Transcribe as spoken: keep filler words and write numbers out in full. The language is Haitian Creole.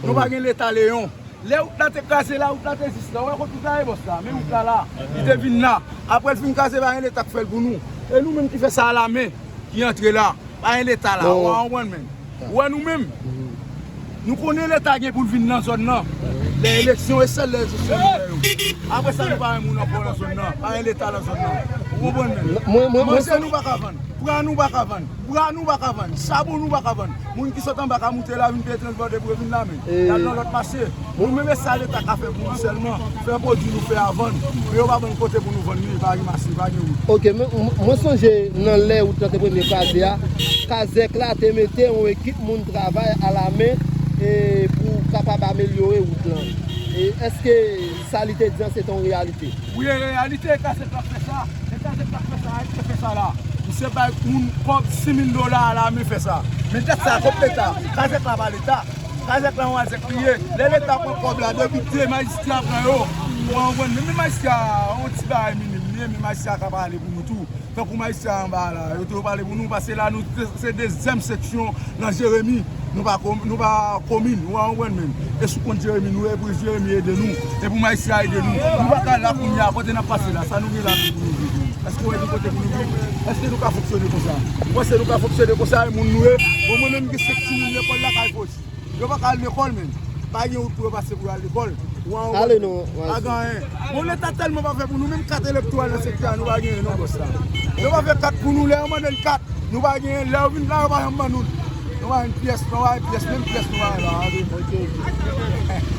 Nou pa gen Leta Leyon. Lè wout la te kraze la, wout la te jis la. Ou wè kote wout la ye, bòs la? Men wout la la. Li te vin la. Apre l fin kraze, pa gen Leta k fè l pou nou. E nou menm ki fè sa a lamen, ki antre la. Pa gen Leta la. Ou pa konprann, men. Ou wè nou menm? Nou konnen Leta gen pou l vin nan zòn nan. Lè eleksyon, e sèl lè eleksyon nou fè yo. Apre sa, nou pa gen moun ankò nan zòn nan. Pa gen Leta nan zòn nan. Ou konprann, men? Manje nou pa ka vann. Pwa nou pa ka vann. Bwa nou pa ka vann. Chabon nou pa ka vann. Moun ki sot anba ka moute la vin peye transbòde pou yo vin la, men. Y al nan lòt mache. Nou menm, e sa Leta ka fè pou nou sèlman. Fè pwodui nou fè a vann. Men yo pa ban n kote pou nou vann li, pa gen mache, pa gen wout. Ok, men m- mwen sonje nan lè wout lan te premye kraze a, Kazèk la te mete yon ekip moun travay alamen e pou kapab amelyore wout lan. E èske sa li te di an se te yon reyalite? Wi, e reyalite, Kazèk la fè sa. E Kazèk la fè sa, a te fè sa la. Misye bay moun kòb sis mil dola alamen fè sa. Men dèt sa, kòb Leta. Kazèk la pa Leta. Kazèk la yon azèk li ye. Lè Leta pran kòb la, debite majistra pran yo. Ou konprann? Men, men majistra, yon ti bagay minim li ye, men majistra ka pale pou nou tou. Tankou majistra anba la, yo tou yo pale pou nou, paske la nou se- se dezyèm seksyon nan Jeremi. Nou pa kom- nou pa komin, ou pa konprann, men. E sou kont Jeremi nou ye, pou Jeremi ede nou. E pou majistra ede nou. Nou pa ka la kounye a, kote n ap pase la, sa nou gen la pou nou viv? Èske w wè gen kote pou nou viv? Èske nou ka fonksyone konsa? Ou panse nou ka fonksyone konsa, e moun nou ye? Bon, mwen menm gen senk timoun lekòl lakay Foti. Yo pa ka al lekòl, men. Pa gen wout pou yo pase pou yo al lekòl. Ou an Ale non, pa gen anyen. Bon, Leta tèlman pa fè pou nou, menm kat elektoral nan sektè a, nou pa genyen non, bòs la. Yo pa fè kat pou nou, lè yo mande n kat, nou pa genyen. Lè yo vin la, yo pa janm ban nou l. Nou pa gen pyès, nou pa gen pyès, menm pyès nou pa gen la. Ok, ok.